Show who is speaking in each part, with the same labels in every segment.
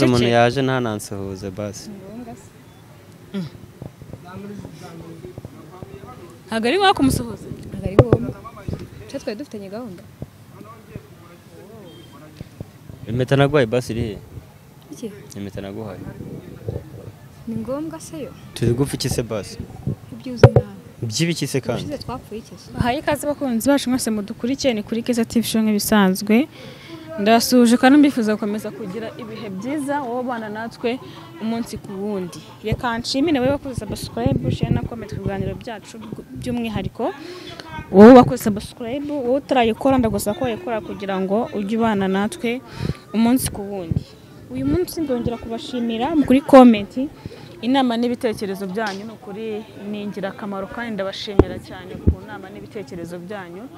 Speaker 1: Umuntu yaje ntanansuhuze basi.
Speaker 2: Ntabwo ari ngombwa kumusuhuza.
Speaker 3: Ntabwo ari ngombwa. Icyo twari dufitanye gahunda.
Speaker 1: Impeta naguhaye basi iri he?
Speaker 3: Iki?
Speaker 1: Impeta naguhaye.
Speaker 3: Ni ngombwa se yo?
Speaker 1: Turi gupfa iki se basi?
Speaker 3: Ibyo uzi nawe.
Speaker 1: By'ibiki se kandi?
Speaker 3: Ubushize twapfuye iki se?
Speaker 2: Bahaye ikaze bakunzi bacu mwese mudukurikiye, ni kuri Keza TV Show nk'ibisanzwe. Ndabasuhuje kandi mbifuza gukomeza kugira ibihe byiza wowe bana natwe umunsi ku wundi. Reka nshimire wowe wakoze subscribe, share na comment ku biganiro byacu by'umwihariko. Wowe wakoze subscribe, wowe utarayikora ndagusaba ko wayikora kugira ngo ujye ubana natwe umunsi ku wundi. Uyu munsi ndongera kubashimira kuri comment, inama n'ibitekerezo byanyu ni ukuri ni ingirakamaro kandi ndabashimira cyane ku nama n'ibitekerezo byanyu.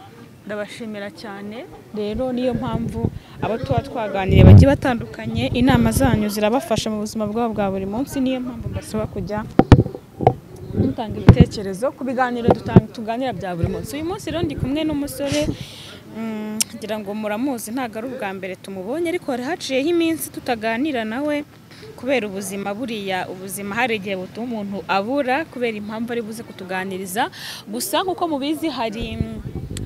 Speaker 2: Ndabashimira cyane rero, niyo mpamvu abo tuba twaganiriye bagiye batandukanye, inama zanyu zirabafasha mu buzima bwabo bwa buri munsi. Niyo mpamvu mbasaba kujya mutanga ibitekerezo ku biganiro tuganira bya buri munsi. Uyu munsi rero ndi kumwe n'umusore, ngira ngo muramuzi, ntabwo ari ubwa mbere tumubonye, ariko hari haciyeho iminsi tutaganira nawe kubera ubuzima. Buriya ubuzima hari igihe butuma umuntu abura kubera impamvu ari buze kutuganiriza. Gusa nk'uko mubizi hari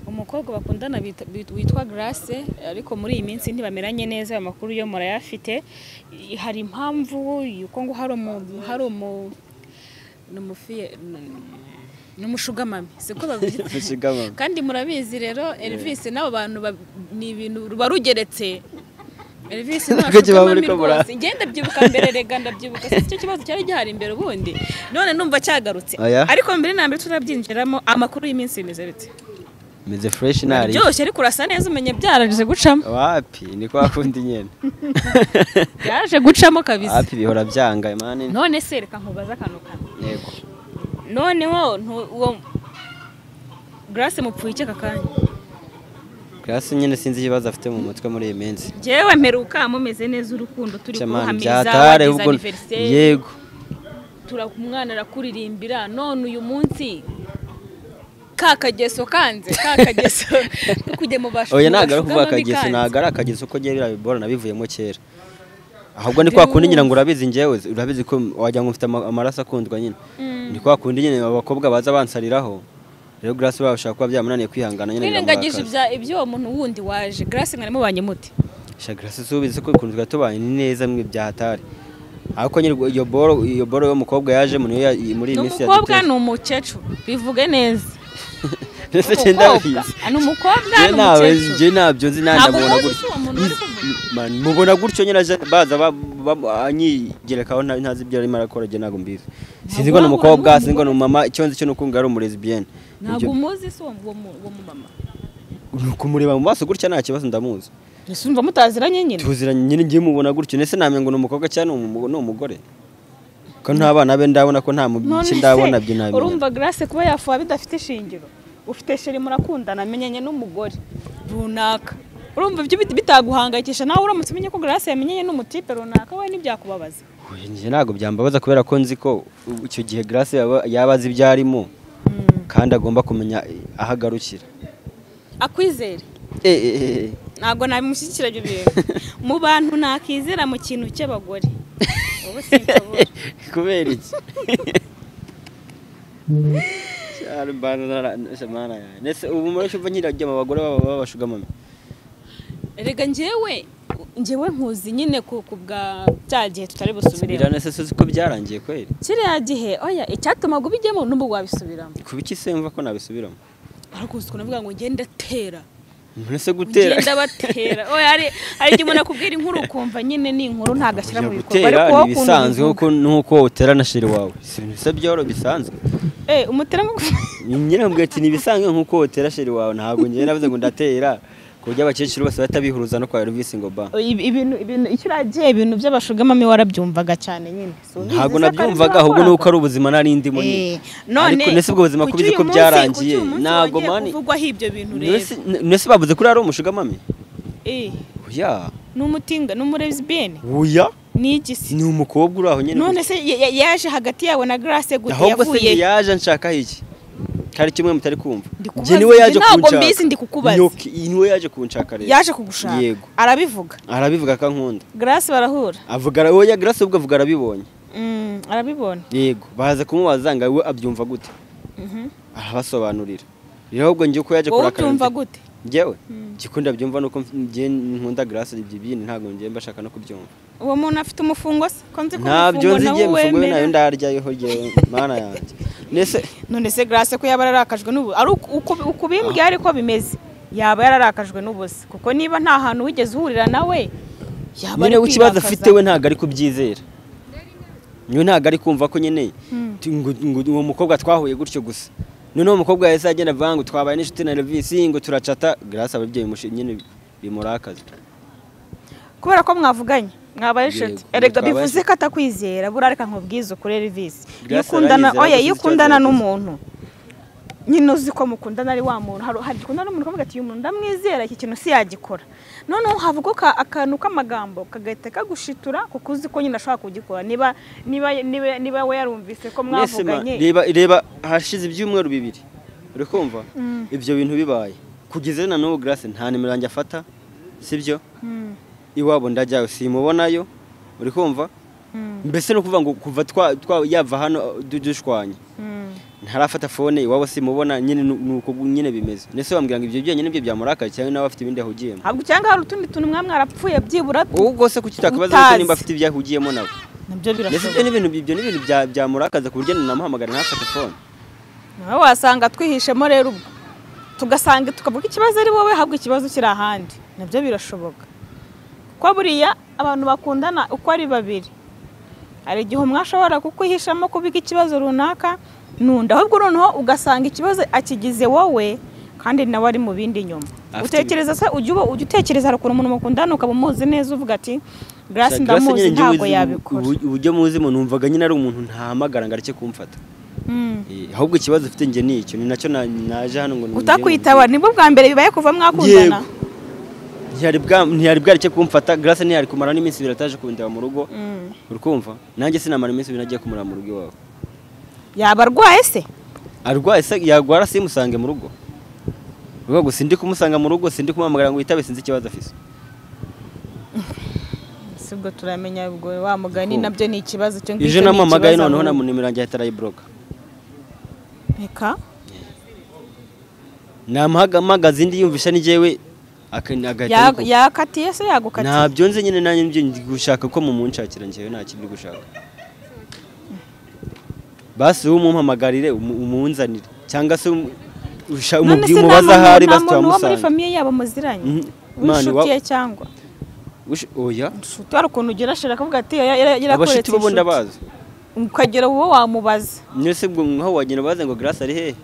Speaker 2: umukobwa bakundana witwa Grace, ariko muri iyi minsi ntibameranye neza, ayo makuru yo murayafite. Hari impamvu yuko ngo hari n'umushugamami, siko babyita, kandi murabizi rero Elvis n'abo bantu ni ibintu ruba rugeretse. Elvis n'abashugamami rwose, ngenda ndabyibuka mbere, rega ndabyibuka, si cyo kibazo cyari gihari imbere ubundi, none numva cyagarutse. Ariko mbere na mbere turabyinjiramo, amakuru y'iminsi bimeze bite?
Speaker 1: Meze fresh nari.
Speaker 2: Byose ariko urasa neza, umenye byaraje gucamo.
Speaker 1: Wapi ni kwa kundi nyene.
Speaker 2: Byaje gucamo kabisa.
Speaker 1: Wapi bihora byanga imani.
Speaker 2: None se reka nkubaza akantu kamwe.
Speaker 1: Yego.
Speaker 2: Noneho uwo Grace mupfuye iki kakanya?
Speaker 1: Grace nyene sinzi ikibazo afite mu mutwe muri iyi minsi.
Speaker 2: Jewe mperuka mumeze neza, urukundo turi kuhamiriza anniversaire.
Speaker 1: Yego.
Speaker 2: Turakumwana arakuririmbira, none uyu munsi kakageso kanze kakageso kujye mu bashu.
Speaker 1: Oya ntago ari kuvuga akageso, ntago ari akageso ko giye birabibora nabivuyemo kera. Ahubwo ni kwa kundi nyina ngo urabizi, njyewe urabizi ko wajya ngo mfite amaraso akundwa nyine. Ni kwa kundi nyine abakobwa baza bansariraho. Rero Grace bashaka kuba byamunaniye kwihangana nyine.
Speaker 2: Twirengagije ibyo uwo muntu wundi waje. Grace mwari mubanye mute?
Speaker 1: Sha Grace subize ko ukuntu twatubanye neza mwe byahatari. Ariko nyine iyo boro yo mukobwa yaje muri iyi minsi
Speaker 2: ya. Umukobwa ni umukecuru, bivuge neza.
Speaker 1: Nese cyenda bizi.
Speaker 2: Ni umukobwa ni umukecuru.
Speaker 1: Nje nabyo nzi nandabona gutyo. Mubona gutyo nyine baza anyigerekaho ntazi ibyo arimo arakora, je ntago mbizi. Sinzi ngo ni umukobwa, sinzi ngo ni umumama, icyo nzi cyo nuko ngo ari umulesbienne.
Speaker 2: Ntabwo umuzi se uwo mumama?
Speaker 1: Kumureba mu maso gutya nta kibazo ndamuzi.
Speaker 2: Ese umva mutaziranye nyine?
Speaker 1: Tuziranye nyine, ngiye mubona gutyo nese namenya ngo ni umukobwa cyane ni umugore. Ko nta bana be ndabona, ko nta mubiki ndabona byo nabyo.
Speaker 2: Urumva Grace kuba yafuha bidafite ishingiro. Ufite sheri murakundana, amenyanye n'umugore runaka. Urumva ibyo bitaguhangayikisha nawe uramutse umenye ko Grace yamenyanye n'umutipe runaka, we ntibyakubabaza?
Speaker 1: Njye ntago byambabaza kubera ko nzi ko icyo gihe Grace yaba azi ibyo arimo kandi agomba kumenya aho agarukira.
Speaker 2: Akwizere? Ntabwo nabimushyigikira ibyo bintu. Mu bantu nakizera mu kintu cy'abagore. Ubu sinshobora.
Speaker 1: Kubera iki? Nese ubu muri cyumva nyirajya mu bagore baba bashugamami.
Speaker 2: Erega njyewe nkuzi nyine ku bwa cya gihe tutari busubiremo.
Speaker 1: Biranese suzi ko byarangiye kweri.
Speaker 2: Kiriya gihe oya icyatuma gubijyemo n'ubu wabisubiramo.
Speaker 1: Kubiki se mva ko nabisubiramo?
Speaker 2: Ariko uzi ko navuga ngo ngende tera.
Speaker 1: Nese gutera.
Speaker 2: Ngenda batera. Oya hari igihe umuntu akubwira inkuru ukumva nyine ni inkuru ntagashyira mu bikorwa, ariko wowe
Speaker 1: bisanzwe nkuko utera na sheri wawe. Si ibintu bisa byoro bisanzwe.
Speaker 2: Umutera
Speaker 1: nyine mbwiye ati nibisanzwe nkuko utera sheri wawe, ntabwo ngiye navuze ngo ndatera ku buryo abakecuru bose batabihuruza no kwa Elvis ngo ba.
Speaker 2: Ibintu icyo uragiye ibintu by'abashugamami warabyumvaga cyane nyine.
Speaker 1: Ntabwo nabyumvaga, ahubwo nuko ari ubuzima nari ndimo nyine.
Speaker 2: None
Speaker 1: ariko nese ubwo buzima kubizi ko byarangiye ntabwo mani
Speaker 2: kuvugwaho ibyo bintu rero.
Speaker 1: Nese bavuze kuri ari umushugamami? Oya.
Speaker 2: Ni umutinga, ni umulesbienne.
Speaker 1: Oya.
Speaker 2: Ni igisi.
Speaker 1: Ni umukobwa uri aho nyine.
Speaker 2: None se yaje hagati yawe na Grace gute
Speaker 1: yavuye? Ahubwo se yaje nshaka iki? Hari kimwe mutari kumva. Njye niwe yaje kunshaka.
Speaker 2: Ntabwo mbizi ndi kukubaza.
Speaker 1: Niwe yaje kunshaka rero.
Speaker 2: Yaje kugushaka.
Speaker 1: Yego.
Speaker 2: Arabivuga.
Speaker 1: Arabivuga akankunda.
Speaker 2: Grace barahura.
Speaker 1: Avuga oya Grace ubwo avuga arabibonye.
Speaker 2: Arabibona.
Speaker 1: Yego, baza kumubaza ngo we abyumva gute. Arabasobanurira. Rero ahubwo njye uko yaje kurakara.
Speaker 2: Wowe ubyumva gute?
Speaker 1: Njyewe gikunda byumva nuko njye nkunda Grace ibyo bintu ntabwo njye mbashaka no kubyumva.
Speaker 2: Uwo muntu afite umufungo se? Ko nzi ko
Speaker 1: umufungo nawe wemera. Nayo ndaryayeho njye mana yanjye. Nese
Speaker 2: none se Grace ko yaba yararakajwe n'ubu ari ukubimbwiye ariko bimeze. Yaba yararakajwe n'ubusa kuko niba nta hantu wigeze uhurira nawe yaba ari
Speaker 1: nyine ikibazo afite we ntago ari kubyizera. Niwe ntago ari kumva ko nyine ngo uwo mukobwa twahuye gutyo gusa. Noneho umukobwa yahise agenda avuga ngo twabaye n'inshuti na Elvis ngo turacata. Grace ababyeyi nyine bimurakaza.
Speaker 2: Kubera ko mwavuganye mwabaye inshuti. Erega bivuze ko atakwizera burareka nkubwize kuri Elvis. Iyo ukundana oya iyo ukundana n'umuntu nyine uzi ko mukundana ari wa muntu hari ukundana n'umuntu ukavuga ati uyu muntu ndamwizera iki kintu si yagikora. Noneho havuga akantu k'amagambo kagahita kagushitura kuko uzi ko nyine ashobora kugikora niba niba niba niba we yarumvise ko mwavuganye.
Speaker 1: Reba hashize ibyumweru bibiri uri kumva ibyo bintu bibaye kugeza na n'ubu Grace nta nimero yanjye afata sibyo iwabo ndajyayo simubonayo uri kumva mbese no kuvuga ngo kuva twa yava hano dushwanye ntarafata phone iwabo simubona nyine nuko nyine bimeze. Nese bambwira ngo ibyo byonyine nibyo byamurakaye cyangwa nawe afite ibindi ahugiyemo.
Speaker 2: Ahubwo cyangwa hari utundi tuntu mwamwarapfuye byibura
Speaker 1: ubwo se kuki utakibaza ko nimba afite ibyo ahugiyemo nawe
Speaker 2: nabyo birashoboka.
Speaker 1: Nese ibyo ni ibintu byamurakaza ku buryo namuhamagara ntafate phone.
Speaker 2: Nawe wasanga twihishemo rero ubwo tugasanga tukavuga ikibazo ari wowe habwo ikibazo kiri ahandi nabyo birashoboka. Ko buriya abantu bakundana uko ari babiri hari igihe umwe ashobora kukwihishamo kubika ikibazo runaka nunda ahubwo noneho ugasanga ikibazo akigize wowe kandi nawe ari mu bindi nyuma. Utekereza se ujye utekereza ukuntu umuntu mukundana ukaba umuzi neza uvuga ati Grace ndamuzi ntabwo yabikora.
Speaker 1: Uburyo muzi mu numvaga nyine ari umuntu ntahamagara ngo areke kumfata. Ahubwo ikibazo ufite nge ni icyo ni nacyo naje hano ngo
Speaker 2: utakwitaba nibwo bwa mbere bibaye kuva mwakundana.
Speaker 1: Ntiyari bwareke kumfata. Grace ntiyari kumara n'iminsi ibiri ataje kundeba mu rugo. Uri kumva nanjye sinamara iminsi ibiri nagiye kumura mu rugo iwawe.
Speaker 2: Yaba arwaye se?
Speaker 1: Arwaye se yagwara simusange mu rugo. Ubwo gusa ndi kumusanga mu rugo sindi kumuhamagara ngo yitabe sinzi ikibazo afise.
Speaker 2: Sibwo turamenya ubwo wa mugani nabyo ni ikibazo cyo ngicyo.
Speaker 1: Ije namuhamagaye noneho na nimero yanjye atarayibloka.
Speaker 2: Reka
Speaker 1: namuhamagaza indi yumvisha ni jewe akagahita
Speaker 2: yakatiye se yagukatiye.
Speaker 1: Ntabyo nzi nyine nanjye ndi gushaka ko mumunshakira njyewe nta kindi gushaka. Basi umumpamagarire umunzanire cyangwa se umubaza ahari basi twamusanga.
Speaker 2: Muri famille yabo muziranye w'inshuti cyangwa
Speaker 1: oya
Speaker 2: inshuti ari ukuntu ugira ashira akavuga ati yarakoretse
Speaker 1: abashuti bo ndabazi
Speaker 2: ukagera uwo wamubaza.
Speaker 1: Nese ubwo nkaho wagenda baze ngo Grace ari he?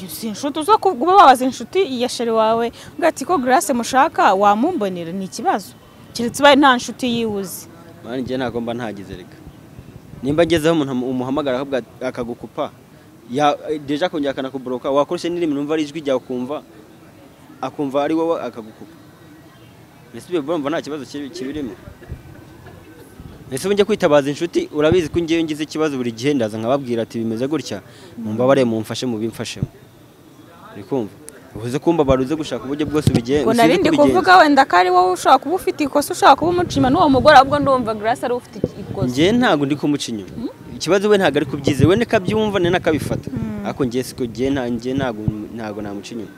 Speaker 2: Si inshuti uzo kuba wabaza inshuti ya sheri wawe uvuga ati ko Grace mushaka wamumbonera ni ikibazo keretse baye nta nshuti yiwuzi.
Speaker 1: Mani njye ntago mba ntagize reka. Nimba ngezeho umuntu umuhamagara akabwa akagukupa ya deja kongera akanakubloka wakoresha n'irimi numva ari ijwi ryawe ukumva akumva ari wowe akagukupa. Nese ibyo bumva nta kibazo kibirimo. Nese njye kwitabaza inshuti urabizi ko ngiye ngize ikibazo buri gihe ndaza nkababwira ati bimeze gutya mumbabare mumfashe mubimfashemo. Uri kumva? Ubuze kumba baruze gushaka uburyo bwose ubigiye.
Speaker 2: Ngo narindi kuvuga wenda ko ari wowe ushaka kuba ufite ikosa ushaka kuba umucima n'uwo mugore ahubwo ndumva Grace ari ufite ikosa.
Speaker 1: Ngiye ntago ndi kumuca inyuma. Ikibazo we ntago ari kubyize we nikabyumva ne nakabifata. Ariko ngiye siko ngiye ntangiye ntago namuca inyuma.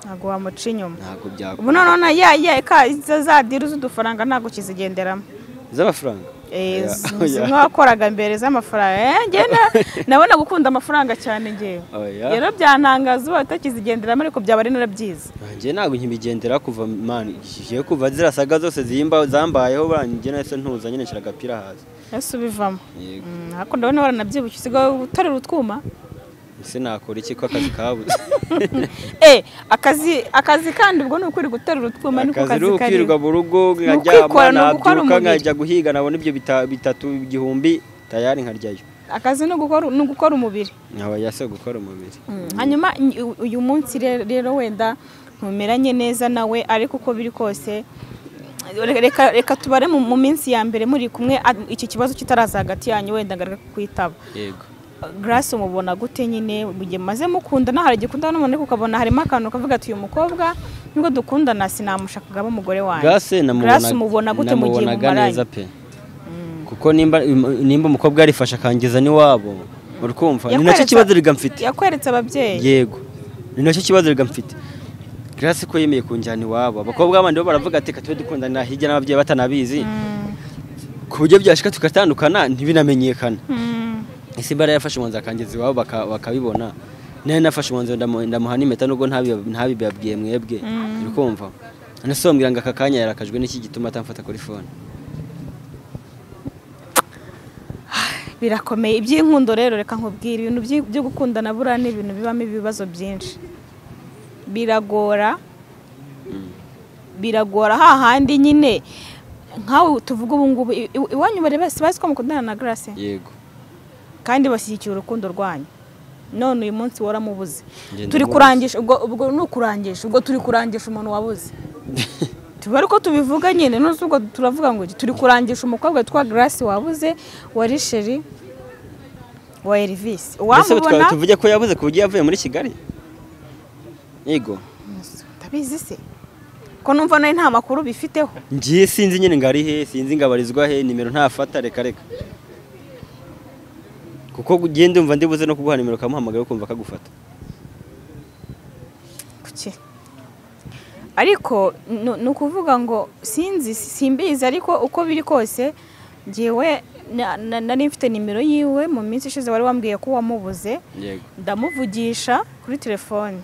Speaker 2: Ntago wamuca inyuma.
Speaker 1: Ntago byakunda.
Speaker 2: Ubu none ya ka za deal z'udufaranga ntago kizigenderamo.
Speaker 1: Z'amafaranga?
Speaker 2: Zimwe wakoraga mbere z'amafaranga. Njye nabona gukunda amafaranga cyane ngewe. Rero byantangaza uba utakizigenderamo ariko byaba ari narabyiza.
Speaker 1: Njye ntago nkibigendera kuva man ngiye kuva zirasaga zose zimba zambayeho banjye nahise ntuza nyine nshira agapira haza.
Speaker 2: Ese ubivamo. Ariko ndabona waranabyibushye usigaye utarura utwuma.
Speaker 1: Ese nakora iki ko akazi kabuze?
Speaker 2: Akazi kandi ubwo ni ukuri guterura utwuma niko kazi kari.
Speaker 1: Akazi kwirirwa mu rugo nkaryama nabyuka nkajya guhiga nabona ibyo bitatu igihumbi tayari nkaryayo.
Speaker 2: Akazi no gukora umubiri.
Speaker 1: Nkaba yase gukora umubiri.
Speaker 2: Hanyuma uyu munsi rero wenda ntumeranye neza nawe ariko uko biri kose reka tubare mu minsi ya mbere muri kumwe iki kibazo kitaraza hagati yanyu wenda ngaruka kwitaba.
Speaker 1: Yego.
Speaker 2: Grace umubona gute nyine mu gihe maze mukundana? Hari igikundana n'umuntu ariko ukabona harimo akantu kavuga ati uyu mukobwa nubwo dukundana sinamushakaga umugore wanjye. Grace umubona gute mu gihe mumaranye?
Speaker 1: Kuko nimba umukobwa yarifasha akangiza n'iwabo, uri kumva ni nacyo kibazo riga mfite.
Speaker 2: Yakweretse ababyeyi?
Speaker 1: Yego, ni nacyo kibazo riga mfite. Grace ko yemeye kunjyana iwabo, abakobwa bandi bo baravuga ati tube dukundana hirya n'ababyeyi batanabizi, ku buryo byashika tugatandukana ntibinamenyekana. Ese bara yafashe umwanzuro akangeza iwabo bakabibona, naye nafashe umwanzuro ndamuha n'impeta nubwo ntabibabwiye mwebwe, uri kumva. Nasombwira ngo aka kanya yarakajwe n'iki gituma atamfata kuri phone.
Speaker 2: Birakomeye iby'inkundo rero, reka nkubwire ibintu byo gukundana buriya ni ibintu bibamo ibibazo byinshi, biragora biragora hahandi nyine nkawe tuvuga ubu ngubu iwanyu bari bazi ko mukundana na Grace?
Speaker 1: Yego,
Speaker 2: kandi bashyigikiye urukundo rwanyu, none uyu munsi waramubuze. Turi kurangisha ubwo ni ukurangisha, ubwo turi kurangisha umuntu wabuze. Tuba ariko tubivuga nyine, none ubwo turavuga ngo turi kurangisha umukobwa witwa Grace wabuze, wari sheri wa Elvis.
Speaker 1: Wamubona tuvuge ko yabuze ku buryo yavuye muri Kigali? Yego,
Speaker 2: ndabizi se ko numva nayo nta makuru bifiteho.
Speaker 1: Ngiye sinzi nyine ngari he, sinzi ngabarizwa he, nimero ntafata, reka reka. Kuko ugenda umva ndibuze no kuguha nimero kamuhamagara ukumva akagufata.
Speaker 2: Kuki? Ariko ni ukuvuga ngo sinzi simbizi, ariko uko biri kose ngewe nari mfite nimero yiwe mu minsi ishize wari wambwiye ko wamubuze, ndamuvugisha kuri telefone.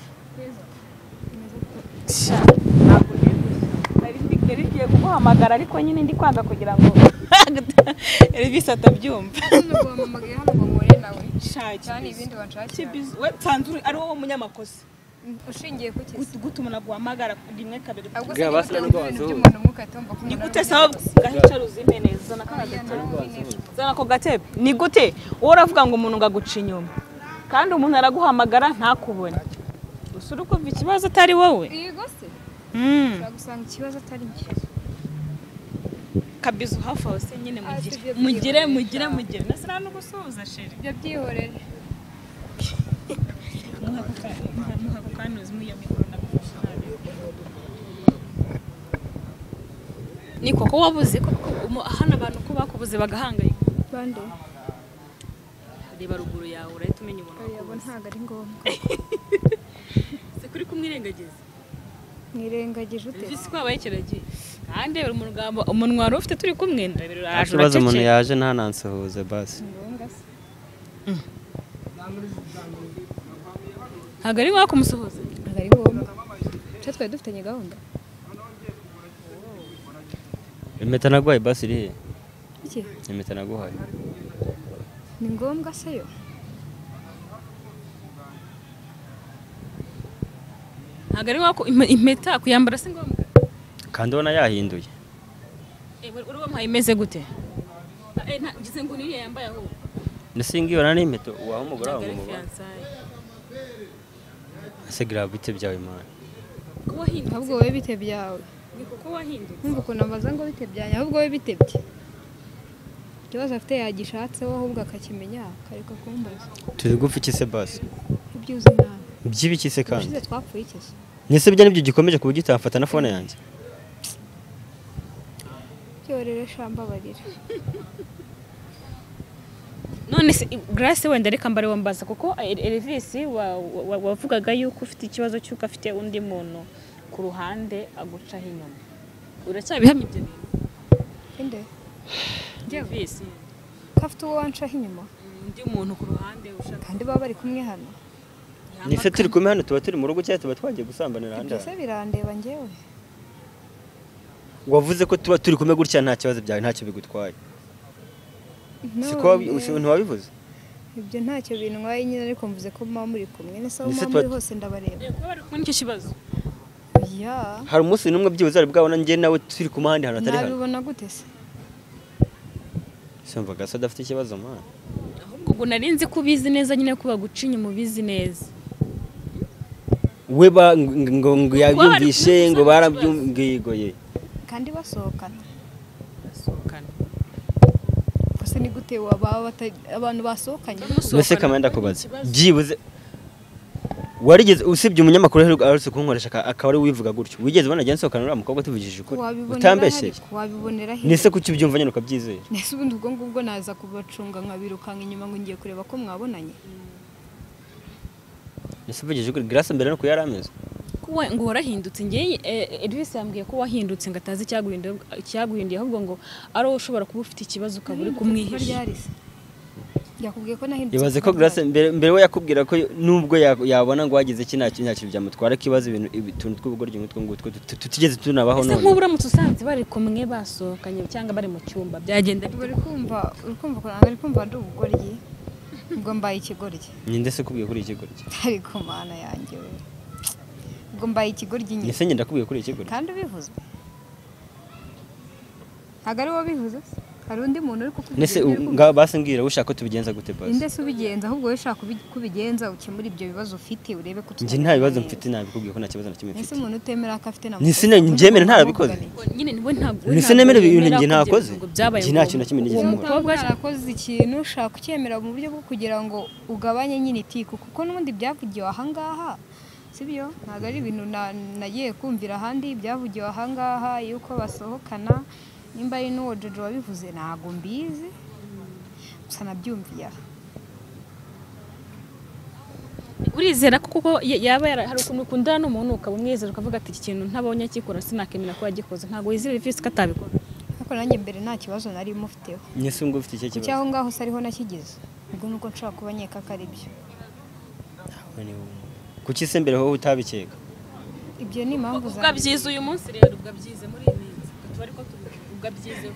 Speaker 2: Nari ngiye kuguhamagara ariko nyine ndi kwanga kugira ngo Elvis atabyumva.
Speaker 3: Nubwo hano ngo mpure nawe. Cyane ibindi wanshakira.
Speaker 2: We tsanzuri ari wowe munyamakosa.
Speaker 3: Ushingiye ku ki?
Speaker 2: Gutuma naguhamagara rimwe kabiri.
Speaker 3: Ni
Speaker 2: gute sawa gahica ruzime neza na kana gatebe. Zana ko gatebe. Ni gute wowe uravuga ngo umuntu ngaguca inyuma, kandi umuntu araguhamagara ntakubone. Usura ukumva ikibazo atari wowe?
Speaker 3: Yego se. Ushobora gusanga ikibazo atari njye.
Speaker 2: Kabizu hafi aho se nyine mugire mugire mugire nasa no gusuhuza sheri.
Speaker 3: Ibyo byihorere.
Speaker 2: Ni koko wabuze ko hano abantu ko bakubuze bagahangayika.
Speaker 3: Bande
Speaker 2: reba ruguru yawe urahita umenya umuntu
Speaker 3: wakubuze. Ntabwo ari ngombwa.
Speaker 2: Se kuri kumwirengagiza?
Speaker 3: Mwirengagije ute?
Speaker 2: Ese ko wabaye kiragiye. Kandi umunwa wari ufite turi kumwe ndabira.
Speaker 1: Ikibazo umuntu yaje nta nansuhuze basi.
Speaker 2: Ntabwo ari ngombwa kumusuhuza.
Speaker 3: Ntabwo ari ngombwa. Cyo twari dufitanye gahunda.
Speaker 1: Impeta naguhaye basi iri he?
Speaker 3: Iki?
Speaker 1: Impeta naguhaye.
Speaker 3: Ni ngombwa se yo?
Speaker 2: Ntabwo ari ngombwa impeta kuyambara si ngombwa.
Speaker 1: Kandi ubona yahinduye.
Speaker 2: Uri wamuhaye imeze gute? Ngize ngo niyo yambaye ahubwo.
Speaker 1: Nese ngiyo nani impeta waho umugore wawe ngo mubane. Ese gravité byawe man.
Speaker 2: Ko wahindutse?
Speaker 3: Ahubwo wowe bite byawe?
Speaker 2: Ni kuko wahindutse.
Speaker 3: Numva ukuntu ambaza ngo bite byanjye, ahubwo wowe bite bye. Ikibazo afite yagishatseho ahubwo akakimenya akareka kumbaza.
Speaker 1: Turi gupfa iki se basi?
Speaker 3: Ibyo uzi nawe.
Speaker 1: By'ibiki se kandi?
Speaker 3: Ubushize twapfuye iki se?
Speaker 1: Nese ibyo nibyo gikomeje ku buryo utamfata na phone yanjye.
Speaker 3: Byorere shamba barira.
Speaker 2: None se Grace wenda reka mbare wambaza kuko Elvis wavugaga yuko ufite ikibazo cy'uko afite undi muntu ku ruhande agucaho inyuma. Uracyabihamya ibyo bintu?
Speaker 3: Inde?
Speaker 2: Elvis.
Speaker 3: Ko afite uwo wancaho inyuma?
Speaker 2: Undi muntu ku ruhande ushaka.
Speaker 3: Kandi baba bari kumwe hano.
Speaker 1: Nise turi kumwe hano tuba turi mu rugo cyangwa tuba twagiye gusambanira ahandi.
Speaker 3: Ibyo se birandeba njyewe.
Speaker 1: Wavuze ko tuba turi kumwe gutya nta kibazo byawe ntacyo bigutwaye. Siko ntiwabivuze?
Speaker 3: Ibyo ntacyo bintwaye nyine ariko mvuze ko mama muri kumwe nese aho mama muri hose ndabareba.
Speaker 2: Kuba bari kumwe nicyo kibazo.
Speaker 3: Ya.
Speaker 1: Hari umunsi n'umwe byibuze ari bwabona njye nawe turi kumwe ahandi hantu atari hano.
Speaker 3: Nabibona gute se?
Speaker 1: Simvaga se adafite ikibazo mwana.
Speaker 2: Ahubwo ubwo narinzi ko ubizi neza nyine ko baguca inyuma ubizi neza.
Speaker 1: We ba ngo yabyumvishe ngo barabyumvigoye.
Speaker 3: Kandi basohokana.
Speaker 2: Basohokana.
Speaker 3: Gusa ni gute gute waba abantu basohokanye?
Speaker 1: Nese kamanda kubaza byibuze warigeze usibye umunyamakuru aherutse kunkoresha akaba ari wivuga gutyo, wigeze ubona njye nsohokana n'uriya mukobwa tuvugishije ukuri utambeshyeye?
Speaker 3: Wabibonera he?
Speaker 1: Nese kuki ubyumva nyine ukabyizera?
Speaker 3: Nese ubundi ubwo ngubwo naza kubacunga nkabirukanka inyuma ngo ngiye kureba ko mwabonanye.
Speaker 1: Nese uvugishije ukuri Grace mbere no kuyari ameze
Speaker 2: kuwa ngo warahindutse. Ngiye Elvis yambwiye ko wahindutse ngo atazi icyaguhinduye ahubwo ngo ari wowe ushobora kuba ufite ikibazo ukaba uri kumwihisha.
Speaker 3: Yakubwiye ko nahindutse.
Speaker 1: Ibaze ko Grace mbere we yakubwira ko nubwo yabona ngo wagize iki ntacyo byamutwara kibazo ibintu utuntu tw'ubugoryi nk'utwo ngutwo tutigeze tunabaho none.
Speaker 2: Ese nk'ubu uramutse usanze bari kumwe basohokanye cyangwa bari mu cyumba byagenda bite?
Speaker 3: Uri kumva ko ari kumva ndi ubugoryi ubwo mbaye ikigoryi.
Speaker 1: Ninde se kubwiye kuri ikigoryi?
Speaker 3: Ariko mana yanjye we. Ubwo mbaye ikigoryi nyine.
Speaker 1: Nese ngenda kubwiye kuri ikigoryi.
Speaker 3: Kandi ubivuze. Ntago ari wowe bivuze. Hari undi muntu uri kukubwira.
Speaker 1: Nese nga basi mbwira ushaka ko tubigenza gute basi?
Speaker 3: Inde se ubigenza ahubwo wowe ushaka kubigenza ukemura ibyo bibazo ufite urebe ko
Speaker 1: njye nta bibazo mfite nabikubwiye ko nta kibazo na kimwe mfite.
Speaker 3: Nese umuntu utemera ko afite na
Speaker 1: nese ngemera ntarabikoze.
Speaker 2: Nyine niwe ntabwo
Speaker 1: nese nemera ibintu njye ntakoze. Njye nta kintu na kimwe nigeze nkora.
Speaker 3: Umukobwa yarakoze ikintu ushaka ukemera mu buryo bwo kugira ngo ugabanye nyine itiku kuko n'ubundi byavugiwe aha ngaha. Sibyo ntago ari ibintu nagiye kumvira ahandi byavugiwe aha ngaha yuko basohokana. Nimba ari n'uwo Jojo wabivuze ntago mbizi gusa nabyumviye.
Speaker 2: Urizera ko kuko yaba hari ukuntu ukundana n'umuntu ukaba umwizera ukavuga ati iki kintu ntabonye akikora sinakemera ko yagikoze, ntago wizera Elvis ko atabikora?
Speaker 3: Ariko nanjye mbere nta kibazo nari mufiteho.
Speaker 1: Nese ngo ufite icyo kibazo
Speaker 3: cyaho ngaho se ariho nakigize ubwo nuko nshobora kuba nkeka ko ari byo.
Speaker 1: Kuki se mbere ho utabikeka?
Speaker 3: Ibyo ni impamvu
Speaker 2: zawe. Ubwabyize uyu munsi rero ubwabyize muri iyi minsi tuba ariko ubwabyize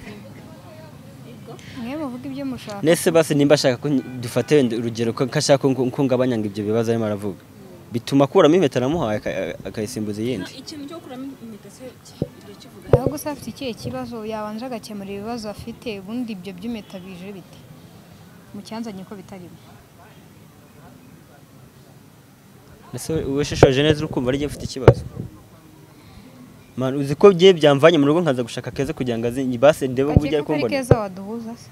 Speaker 3: mwe muvuga ibyo mushaka.
Speaker 1: Nese basi nimba ashaka ko dufate urugero ko ashaka ko ngabanya ngo ibyo bibazo arimo aravuga bituma akuramo impeta namuhaye akayisimbuza iyindi.
Speaker 2: Ikintu cyo kuramo impeta se kivuga
Speaker 3: aho gusa afite ikihe kibazo yabanje agakemura ibibazo afite ubundi ibyo by'impeta bije bite mu cyanzanye ko bitarimo.
Speaker 1: Nese uweshishoje neza urukumva ari ufite ikibazo. Man uzi ko bye byamvanye mu rugo nkaza gushaka Keza kugira ngo base ndebe uburyo ari kumbona.
Speaker 3: Keza waduhuza se?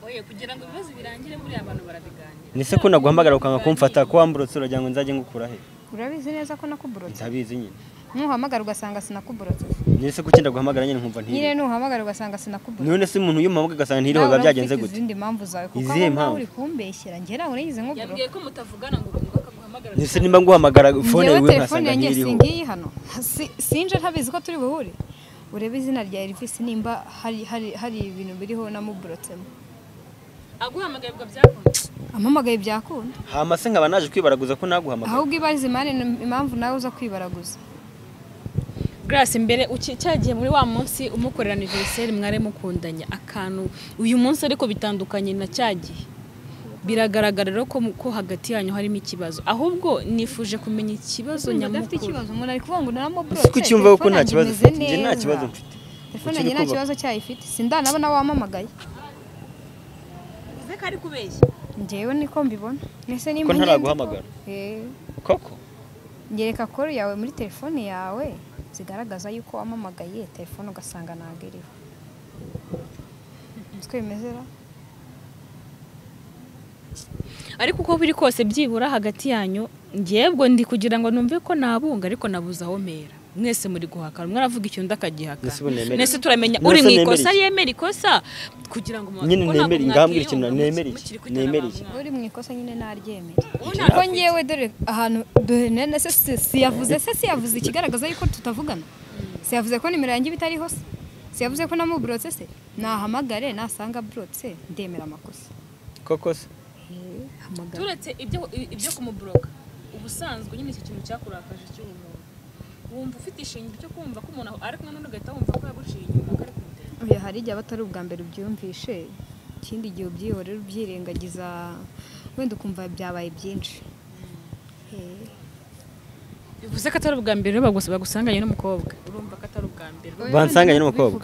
Speaker 2: Oye kugira ngo ibibazo birangire muri abantu barabiganira.
Speaker 1: Nese ko naguhamagara ukanga kumfata ko wamburotse uragira ngo nzajye ngukura he?
Speaker 3: Urabizi neza ko nakuburotse.
Speaker 1: Ndabizi nyine.
Speaker 3: Nuhamagara ugasanga sinakuburotse.
Speaker 1: Nese ko cyenda guhamagara nyine nkumva ntiri.
Speaker 3: Nyine nuhamagara ugasanga sinakuburotse.
Speaker 1: None se umuntu iyo mpamvu ugasanga ntiriho biba byagenze gute?
Speaker 3: Izindi mpamvu zawe kuko aho uri kumbeshyera njye nawe nigeze nkuburotse.
Speaker 2: Yambwiye ko mutavugana ngo akaguhamagara.
Speaker 1: Nese nimba nguhamagara phone yawe nkasanga ntiriho.
Speaker 3: Ngiyi hano. Sinje ntabizi ko turi buhure. Urebe izina rya Elvis nimba hari ibintu biriho namuburotsemo.
Speaker 2: Aguhamagaye ubwo byakunda.
Speaker 3: Ampamagaye byakunda.
Speaker 1: Hama se nkaba naje kwibaraguza ko naguhamagaye.
Speaker 3: Ahubwo ibaze imana impamvu nawe uza kwibaraguza.
Speaker 2: Grace mbere cyagiye muri wa munsi umukorera anniversaire mware mukundanya akantu uyu munsi ariko bitandukanye na cyagiye. Biragaragara rero ko hagati yanyu harimo ikibazo. Ahubwo nifuje kumenya ikibazo nyamukuru.
Speaker 3: Ndafite ikibazo umuntu ari kuvuga ngo naramuburotse.
Speaker 1: Kuki cyumva ko nta kibazo mfite? Njye nta kibazo mfite.
Speaker 3: Telefone yanjye nta kibazo cyayifite. Sindanabona wamamagaye.
Speaker 2: Uze ko ari kubeshya.
Speaker 3: Njyewe niko mbibona. Nese nimba
Speaker 1: ko ntaraguhamagara. Koko
Speaker 3: ngereka call yawe muri telefone yawe zigaragaza yuko wamamagaye telefone ugasanga ntabwo iriho. Twemezera.
Speaker 2: Ariko uko biri kose byibura hagati yanyu njyebwo ndi kugira ngo numve ko nabunga ariko nabuza aho mera. Mwese muri guhakana umwe aravuga ikintu ndakagihaka. Nese turamenya uri mu ikosa yemera ikosa kugira ngo
Speaker 1: nyine nemere ngambwira ikintu nemere iki nemere iki
Speaker 3: uri mu ikosa nyine naryemera. Kuko ngewe dore ahantu nese siyavuze se siyavuze ikigaragaza yuko tutavugana. Siyavuze ko nimero yanjye bitariho se. Siyavuze ko namuburotse se. Nahamagare nasanga burotse ndemera amakosa.
Speaker 1: Koko se
Speaker 2: turetse ibyo kumubroka ubusanzwe nyine iki kintu cyakurakaje cy'umuntu wumva ufite ishingiro cyo kumva ko umuntu ari kumwe n'undi ugahita wumva ko yaguciye inyuma ko ari kumutera.
Speaker 3: Oya hari igihe abatari ubwa mbere ubyumvishe ikindi gihe ubyihorera ubyirengagiza wenda ukumva byabaye byinshi.
Speaker 2: Bivuze ko atari ubwa mbere bagusanganye n'umukobwa. Urumva ko atari ubwa mbere
Speaker 1: bansanganye n'umukobwa.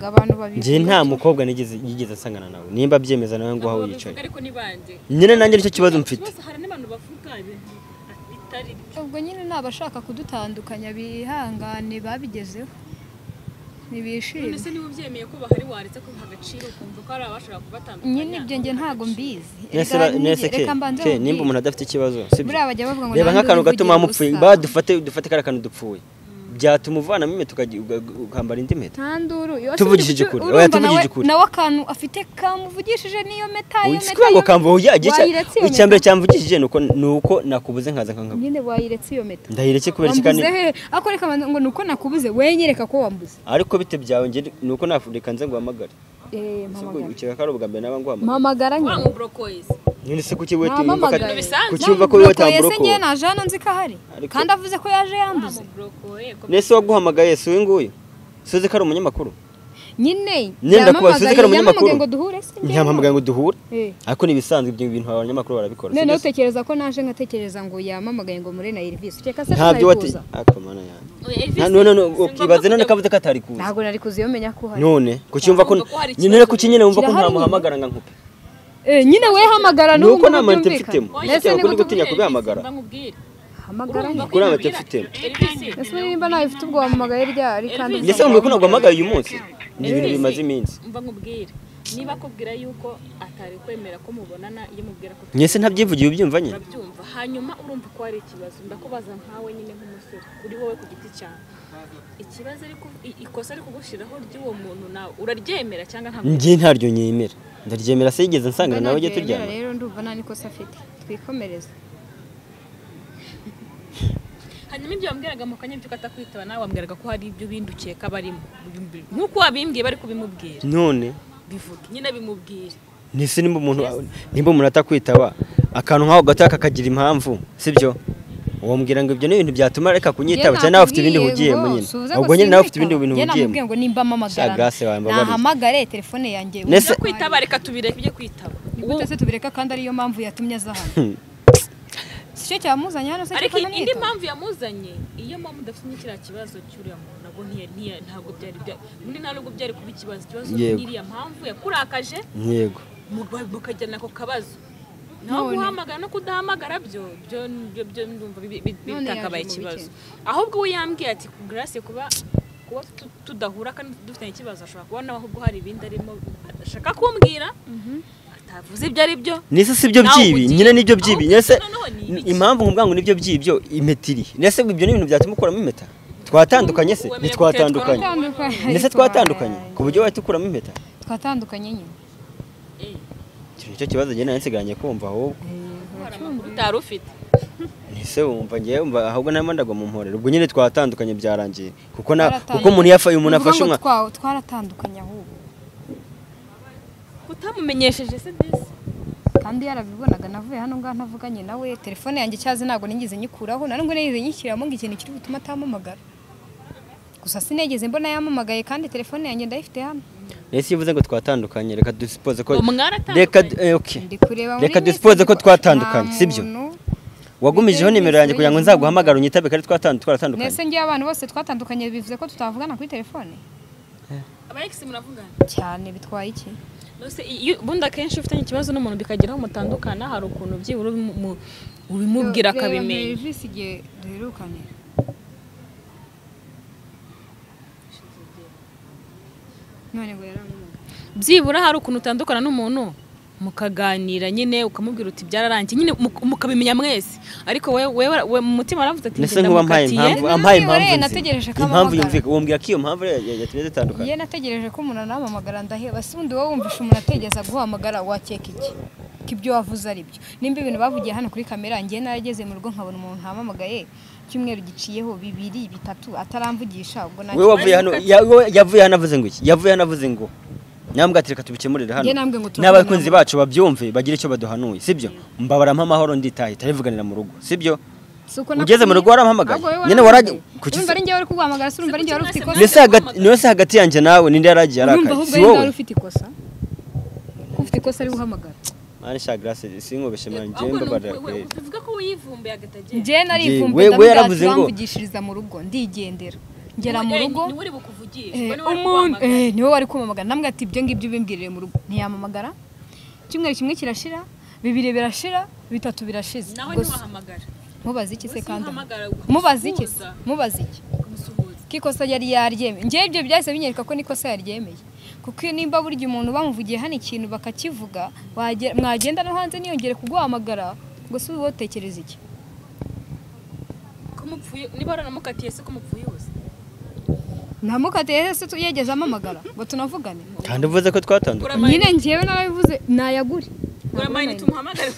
Speaker 1: Njye nta mukobwa nigeze nsangana nawe nimba byemeza nawe ngo aho yicaye.
Speaker 2: Ariko ni bande
Speaker 1: nyine nanjye nicyo kibazo mfite.
Speaker 2: Hari n'abantu bavuga ibintu bitari
Speaker 3: ubwo nyine nabashaka kudutandukanya bihangane babigezeho. Ntibishimye.
Speaker 2: None se niba ubyemeye ko bahari waretse ko agaciro ukumva ko ari abashaka kubatandukanya?
Speaker 3: Nyine ibyo njye ntago mbizi.
Speaker 1: Nese ke nimba umuntu adafite ikibazo sibyo?
Speaker 3: Buriya bajya bavuga ngo
Speaker 1: reba nk'akantu gato mwamupfuye badufate dufate kara kantu dupfuye byatuma uvanamo impeta ukambara indi mpeta.
Speaker 3: Ntanduru
Speaker 1: tuvugishije ukuri. Oya tuvugishije ukuri.
Speaker 3: Nawe akantu afite kamuvugishije niyo meta iyo meta.
Speaker 1: Ngo kamvuye icya mbere cyamvugishije nuko nakubuze nkaza nkanka.
Speaker 3: Nyine wayiretse iyo meta.
Speaker 1: Ndayireke kubera iki kandi?
Speaker 3: Ako reka ngo nuko nakubuze wenyereka ko wambuze.
Speaker 1: Ariko bite byawe nge nuko nafurika nze ngo uhamagare.
Speaker 3: Mpamagara.
Speaker 1: Ukeka ko ari ubwa mbere naba nguhamagara.
Speaker 3: Mpamagara nyine.
Speaker 2: Wamubrokoye.
Speaker 1: Nyine se kuki we kucyumva ko we tamburoko.
Speaker 3: Ese ngiye naje hano nzi ko ahari kandi avuze ko yaje yambuze.
Speaker 1: Nese waguhamagaye si uyu nguyu? Suzi ko ari umunyamakuru?
Speaker 3: Nyine
Speaker 1: ndakubaza suzi ko ari umunyamakuru
Speaker 3: ngo duhure se?
Speaker 1: Ntiyampamagaye ngo duhure. Ariko nibisanzwe ibyo bintu abanyamakuru barabikora.
Speaker 3: None utekereza ko naje nkatekereza ngo yamamagaye ngo mure na Elvis. Ukeka se
Speaker 1: ntabyo wati ako mana yanjye. None ukibaze none kavuze ko atari kuza.
Speaker 3: Ntabwo nari kuza iyo menya ko hari.
Speaker 1: None kucyumva ko nyine kuki nyine wumva ko ntamuhamagara nga nkupe.
Speaker 3: Nyine we hamagara n'ubu
Speaker 1: nuko nta mpamvu mfitemo. Nese ni gutinya kubihamagara.
Speaker 3: Hamagara
Speaker 1: nyine. Kuri amate mfitemo.
Speaker 3: Ese nimba nawe ufite ubwo wahamagaye ryari kandi
Speaker 1: Nese wumva ko ntabwo hamagaye uyu munsi. Ni ibintu bimaze iminsi.
Speaker 2: Umva nkubwire. Niba akubwira yuko atari kwemera ko mubonana iyo mubwira ko
Speaker 1: Nese ntabyivugiye ubyumva nyine.
Speaker 2: Urabyumva. Hanyuma urumva ko ari ikibazo. Ndakubaza nkawe nyine nk'umusore kuri wowe ku giti cyawe. Ikibazo ariko ikosa ari kugushiraho ry'uwo muntu nawe uraryemera cyangwa ntabwo?
Speaker 1: Ngiye ntaryo nyemera. Ndaryemera se yigeze nsangana nawe ujye turyama.
Speaker 3: Rero ndumva nta nikosa afite. Twikomereze.
Speaker 2: Hanyuma ibyo wambwiraga mu kanya byuko atakwitaba nawe wambwiraga ko hari ibyo bindukiye kabarimo. Nkuko wabimbwiye bari kubimubwira.
Speaker 1: None
Speaker 2: bivuge nyine bimubwire.
Speaker 1: Nese nimba umuntu atakwitaba akantu nkaho gato kakagira impamvu sibyo? Wambwira ngo ibyo ni ibintu byatuma reka kunyitaba cyane nawe ufite ibindi hugiyemo nyine. Ubwo nyine nawe ufite ibindi bintu hugiyemo.
Speaker 3: Namubwiye ngo nimba mpamagara nahamagare telefone yanjye.
Speaker 2: Nese kwitaba reka tubireke ibyo kwitaba.
Speaker 3: Nigute se tubireka kandi ariyo mpamvu yatumye aza hano. Sicyo cyamuzanye hano se
Speaker 2: ariko indi mpamvu yamuzanye iyo mpamvu udafite kiriya kibazo cy'uriya muntu nabwo ntabwo byari muri ntabwo byari kuba ikibazo. Ikibazo n'iriya mpamvu yakurakaje.
Speaker 1: Yego.
Speaker 2: Mukajyana ako kabazo. Naho guhamagara no kudahamagara byo byo ndumva bitakabaye ikibazo. Ahubwo we yambwiye ati Grace kuba tudahura kandi dufitanye ikibazo ashobora kubona ahubwo hari ibindi arimo ashaka kumbwira atavuze ibyo ari byo.
Speaker 1: Nese si byo byibi nyine nibyo byibi. Nese impamvu nkubwa ngo nibyo byibyo impetiri. Nese ibyo ni ibintu byatuma ukuramo impeta. Twatandukanye se ntitwatandukanye. Nese twatandukanye ku buryo wahita ukuramo impeta.
Speaker 3: Twatandukanye nyine.
Speaker 1: Icyo kibazo njye nasigaranye kumva ahubwo
Speaker 2: utari ufite.
Speaker 1: Nese wumva ngiye umva ahubwo nta ndagwa mu mporero. Ubwo nyine twatandukanye byarangiye kuko na kuko umuntu yafaye umuntu afashe umwa
Speaker 3: twaratandukanye ahubwo.
Speaker 2: Kutamumenyesheje se disi
Speaker 3: kandi yarabibonaga navuye hano ngaha ntavuganye nawe telefone yanjye cyaze ntago nigeze nyikuraho nari ngo nigeze nyishyiramo ngo ikintu kiri butuma atampamagara. Gusa sinigeze mbona yamamagaye kandi telefone yanjye ndayifite hano.
Speaker 1: Nese yivuze ngo twatandukanye reka dusipoze ko reka okay. Reka dusipoze ko twatandukanye sibyo? Wagumijeho nimero yanjye kugira ngo nzaguhamagare unyitabe kandi twaratandukanye.
Speaker 3: Nese ngiye abantu bose twatandukanye bivuze ko tutavugana kuri telefone.
Speaker 2: Aba ex muravugana
Speaker 3: cyane bitwaye iki?
Speaker 2: Nose bundi akenshi ufitanye ikibazo n'umuntu bikageraho mutandukana hari ukuntu byibura ubimubwira akabimenya.
Speaker 3: Elvis igihe duherukanye none ngo yarampamagaye.
Speaker 2: Byibura hari ukuntu utandukana n'umuntu mukaganira nyine ukamubwira uti byararangiye nyine mukabimenya mwese. Ariko wewe mu mutima aravuze ati
Speaker 1: nese nkuba mpaye impamvu
Speaker 3: nategereje ko
Speaker 1: impamvu yumvika umbwira ko iyo mpamvu yatumye dutandukana.
Speaker 3: Ye nategereje ko umuntu anampamagara ndaheba. Se undi wowe wumvisha umuntu ategeza guhamagara wakeka iki? Ko ibyo wavuze ari byo. Nimba ibintu bavugiye hano kuri kamera ngiye narageze mu rugo nkabona umuntu ntamamagaye cyumweru giciyeho 2 3 ataramvugisha ubwo
Speaker 1: nawe wavuye hano yavuye hano avuze ngo iki? Yavuye hano avuze ngo nyambwa ati reka tubikemurire hano n'abakunzi bacu babyumve bagire icyo baduhanuye sibyo? Mbabara mpa amahoro nditaye tarivuganira mu rugo sibyo? Ugeze mu rugo warampamagaye nyine warajye
Speaker 3: kuki urumva ari njye wari kuguhamagara se urumva ari njye wari ufite ikosa?
Speaker 1: Nese hagati yanjye nawe ninde yaragiye arakaye si wowe?
Speaker 3: Urumva ufite ikosa ufite ikosa ari guhamagara.
Speaker 1: Mani sha Grace sinkubeshe mani njye mbabarira kweli.
Speaker 2: Uvuga ko wiyivumbuye agatagiye.
Speaker 3: Njye narivumbuye ndamuvugishiriza mu rugo ndigendera. Ngera mu rugo
Speaker 2: niwe uri bukuvugisha
Speaker 3: niwe wari kumamagara namwe ati ibyo ngibyo bimbwirire mu rugo ntiyamamagara. Cyumweru kimwe kirashira 2 birashira 3 birashize.
Speaker 2: Nawe ntiwahamagara.
Speaker 3: Mubaza iki se kandi? Mubaza iki? Mubaza iki? Kikosa yari yaryemeye. Ngiye ibyo byahise binyereka ko nikosa yaryemeye. Kuko nimba burya umuntu bamuvugiye hano ikintu bakakivuga, mwagenda no hanze niyongere kuguhamagara ngo si wowe utekereza iki?
Speaker 2: Kumupfuye niba waranamukatiye se kumupfuye hose.
Speaker 3: Namukatiye se yegeze amamagara ngo tunavugane.
Speaker 1: Kandi uvuze ko twatandukanye.
Speaker 3: Nyine ngiyewe narabivuze nayagure.
Speaker 2: Gura amayinite umuhamagare.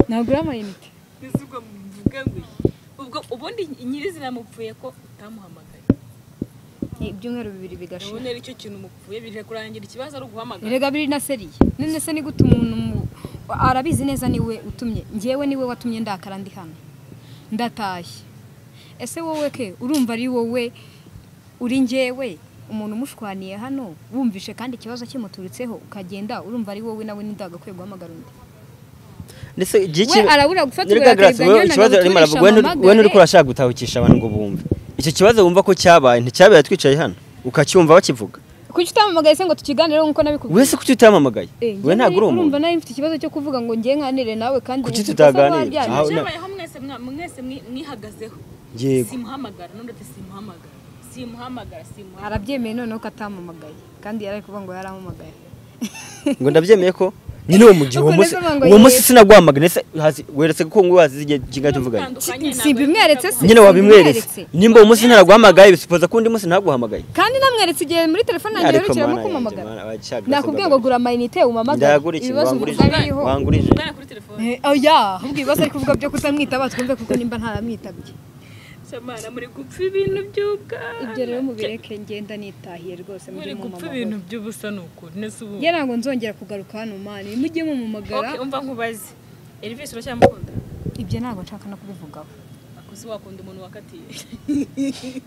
Speaker 3: Nagura amayinite.
Speaker 2: Nizubwo mvuga ngo ubwo ubundi nyirizina mupfuye ko utamuhamagaye.
Speaker 3: Ibyumweru bibiri bigashira.
Speaker 2: Ubundi ari cyo kintu mupfuye bije kurangira ikibazo ari uguhamagara.
Speaker 3: Erega biri na seriye. None se ni gute umuntu arabizi neza niwe utumye. Ngiyewe niwe watumye ndakara ndi hano. Ndatashye. Ese wowe ke urumva ari wowe uri ngewe umuntu umushwaniye hano wumvishe kandi ikibazo kimuturutseho ukagenda urumva ari wowe nawe nindagakwiye guhamagara undi.
Speaker 1: Ndetse
Speaker 3: we arabura gufata uburakari
Speaker 1: ikibazo arimo aravuga we nuri kurashaka gutahukisha abantu ngo bumve. Icyo kibazo wumva ko cyabaye nticyabaye twicaye hano ukacyumva bakivuga.
Speaker 3: Kuki utamamagaye se ngo tukiganireho nkuko nabikubwiye?
Speaker 1: Wese kuki utamamagaye? We ntabwo uri umuntu.
Speaker 3: Urumva nawe mfite ikibazo cyo kuvuga ngo ngiye nkanire nawe kandi
Speaker 1: kuki tutaganira?
Speaker 2: Cyabayeho mwese mwese mwihagazeho. Simuhamagara none ati simuhamagara. Simuhamagara simuhamagara.
Speaker 3: Arabyemeye noneho ko atamamagaye kandi yari kuvuga ngo yarampamagaye.
Speaker 1: Ngo ndabyemeye ko nyine uwo mugihe uwo munsi sinaguhamagara nese weretse ko ngo wazize igihe kinga tuvuganye.
Speaker 3: Si bimweretse se
Speaker 1: nyine wabimweretse. Nimba uwo munsi ntaraguhamagaye bisupoza ko undi munsi ntaguhamagaye.
Speaker 3: Kandi namweretse igihe muri telefone yanjye yerukiramo kumamagara. Nakubwiye ngo gura amayinite umamagare.
Speaker 1: Ibibazo biriho. Wangurije.
Speaker 3: Oya, ahubwo ibibazo ari kuvuga byo kutamwitaba twumve kuko nimba ntaramwitabye.
Speaker 2: Samana muri gupfa ibintu by'ubwa.
Speaker 3: Ibyo rero mubireke ngenda nitahiye rwose
Speaker 2: muri gupfa ibintu by'ubusa nuko nese ubu.
Speaker 3: Nge ntabwo nzongera kugaruka hano mani mujye mumumagara.
Speaker 2: Okay, umva nkubaze. Elvis uracyamukunda?
Speaker 3: Ibyo ntabwo nshaka no kubivugaho.
Speaker 2: Akuzi wakunda umuntu wakatiye.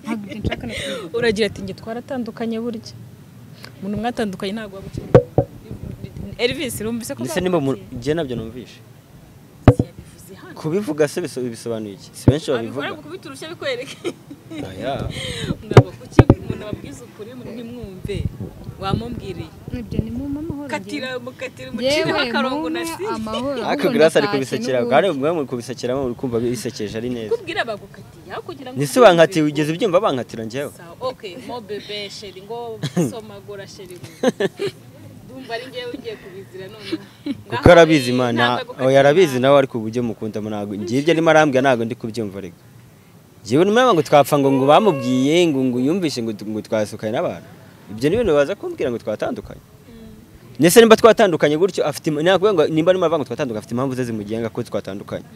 Speaker 3: Ntabwo ibyo nshaka no kubivuga.
Speaker 2: Uragira ati nge twaratandukanye burya. Umuntu mwatandukanye ntabwo wagukunda. Elvis urumvise ko
Speaker 1: ndetse nimba nge nabyo numvishe. Kubivuga se bisobanuye iki? Si benshi babivuga.
Speaker 2: Abikora kubiturushya bikwereke.
Speaker 1: Oya.
Speaker 2: Ngabo kuki umuntu ababwiza ukuri ntimwumve. Wamumbwiriye.
Speaker 3: Ibyo ni mu amahoro.
Speaker 2: Katira mukatira umucira akarongo nasi.
Speaker 1: Ako Grace ari kubisekera. Kandi mwe muri kubisekera muri kumva bisekeje ari neza.
Speaker 2: Kubwira bagukatiye aho kugira ngo
Speaker 1: Nise bankatiye ugeze ubyumva bankatira njyewe.
Speaker 2: Okay, mo bebe sheri ngo somagora sheri. Ndumva ari ngewe ugiye kubizira none.
Speaker 1: Kuko arabizi Imana, oya arabizi nawe ariko ubujye mukunda ntago ngiye ibyo arimo arambwira ntago ndi kubyumva rega. Ngiye nimba ngo twapfa ngo bamubwiye ngo yumvishe ngo twasukanye n'abantu. Ibyo ni ibintu baza kumbwira ngo twatandukanye. Nese nimba twatandukanye gutyo afite nakubwira ngo nimba arimo avuga ngo twatandukanye afite impamvu ze zimugenga ko twatandukanye.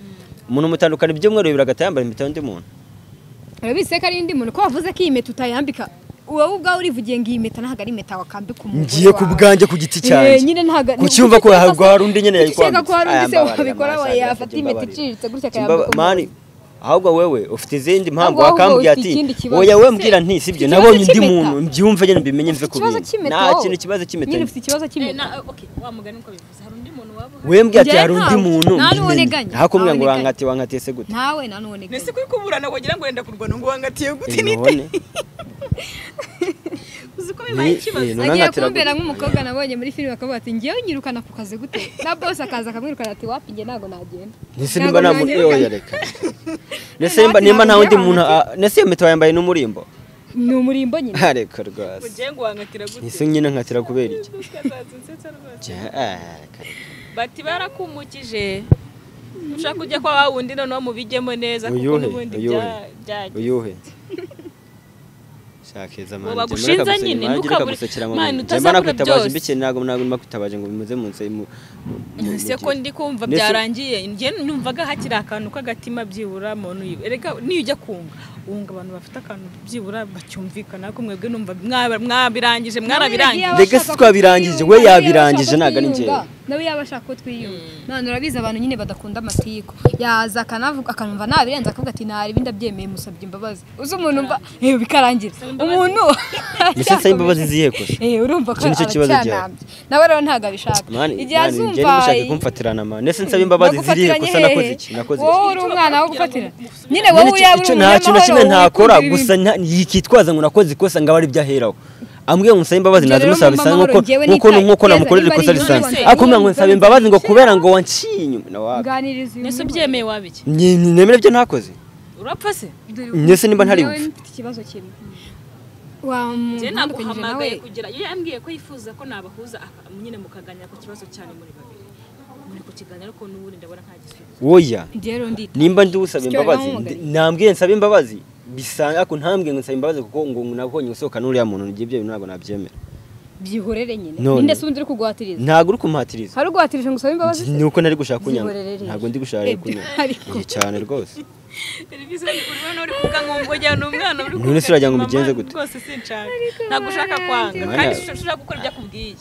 Speaker 1: Umuntu mutandukana ibyumweru bibiri agatayambara impeta y'undi muntu.
Speaker 3: Urabise ko ari indi muntu ko wavuze ko iyi impeta utayambika. Wowe ubwawe urivugiye ngo iyi impeta ntago ari impeta wakambika umuntu.
Speaker 1: Ngiye ku bwanjye ku giti cyanjye.
Speaker 3: Nyine ntago
Speaker 1: kucyumva ko hari undi nyine
Speaker 3: yayikwambika. Ko hari undi se wabikora we yafata impeta iciriritse gutya akayambika.
Speaker 1: Mani ahubwo wewe ufite izindi mpamvu wakambwiye ati oya we mbwira nti sibyo nabonye undi muntu mbyumve nyine mbimenye mve ku bintu. Nta kintu kibazo cy'impeta.
Speaker 3: Nyine ufite ikibazo cy'impeta.
Speaker 2: Okay, wa mugani uko bivuze hari undi muntu waba
Speaker 1: we mbwiye ati hari undi muntu ntakumbwira ngo wankatiye wankatiye se gute.
Speaker 3: Ntawe nanone.
Speaker 2: Nese kuri kuburana wagira ngo wenda kurwana ngo wankatiye gute nite. Uzi ko bibaye ikibazo.
Speaker 3: Agiye kumbera nk'umukobwa nabonye muri filime akavuga ati ngiye nyirukana ku kazi gute na boss akaza akamwirukana ati wapi nge ntago nagenda.
Speaker 1: Nese nimba nta muntu oya reka. Nese nimba nta wundi muntu nese iyo mpeta yambaye n'umurimbo.
Speaker 3: Ni umurimbo nyine.
Speaker 1: Areka rwose.
Speaker 2: Ngiye ngo wankatira gute?
Speaker 1: Nese nyine nkatira kubera iki?
Speaker 2: Bati barakumukije. Ushaka kujya kwa wawundi noneho mubijyemo neza kuko n'ubundi bya
Speaker 1: uyuhe. Shakeza mani.
Speaker 2: Bagushinza nyine ntukabure. Mani utazabura byose.
Speaker 1: Mbike ntago nakwitabaje ngo bimuze mu nse mu.
Speaker 2: Se ko ndi kumva byarangiye. Ngiye numvaga hakiri akantu k'agatima byibura muntu yiwe. Erega niyo ujya kunga unga abantu bafite akantu byibura bacyumvikana ko mwebwe numva mwabirangije mwarabirangije.
Speaker 1: Rega si twabirangije we yabirangije ntago ari njye.
Speaker 3: Nawe yaba ashaka ko twiyunga. None urabizi abantu nyine badakunda amatiku. Yaza akanavuga akanumva nabirenze akavuga ati nari bindabyemeye musabye imbabazi. Uzi umuntu mba bikarangira. Umuntu
Speaker 1: Ese nsaba imbabazi zihe kose?
Speaker 3: Urumva ko aracyanambye. Nawe rero ntago abishaka. Igihe azumva
Speaker 1: nshaka kumfatirana man. Nese nsaba imbabazi zirihe kosa nakoze iki? Nakoze iki?
Speaker 3: Wowe uri umwana wo gufatira. Nyine wowe yaba uri
Speaker 1: nta kintu kimwe ntakora gusa yikitwaza ngo nakoze ikosa ngo abari byaheraho. Ambwiye ngo nsaba imbabazi naze musaba bisa nkuko namukorera ikosa risanzwe. Akumva ngo nsaba imbabazi ngo kubera ngo wanciye inyuma na wapi.
Speaker 2: Nese ubyemeye wabiki?
Speaker 1: Nemere byo ntakoze.
Speaker 2: Urapfa se?
Speaker 1: Ndetse nimba ntari bupfe.
Speaker 3: Mfite ikibazo kimwe. Wa
Speaker 2: naguhamagaye kugira iyo yambwiye ko yifuza ko nabahuza nyine mukaganira ku kibazo cyane muri babiri. Muri kukiganira ariko n'ubundi ndabona nta gisubizo.
Speaker 1: Oya. Nimba ndi usaba imbabazi nambwiye nsaba imbabazi bisanga ko ntambwiye ngo nsaba imbabazi kuko ngo nabonye usohoka n'uriya muntu ngiye ibyo ntabwo nabyemera.
Speaker 3: Byihorere nyine. Ninde se undi uri kuguhatiriza?
Speaker 1: Ntabwo uri kumuhatiriza.
Speaker 3: Hari uguhatirije ngo usabe imbabazi?
Speaker 1: Ni uko nari gushaka kunyanga. Ntabwo ndi gushaka kunyanga. Cyane rwose.
Speaker 2: Televiziyo urabona uri kuvuga ngo mbojyana umwana uri
Speaker 1: kuvuga. None se uragira ngo mbigenze gute?
Speaker 2: Rwose sinshaka. Ntabwo ushaka kwanga kandi ushaka gukora ibyo akubwiye.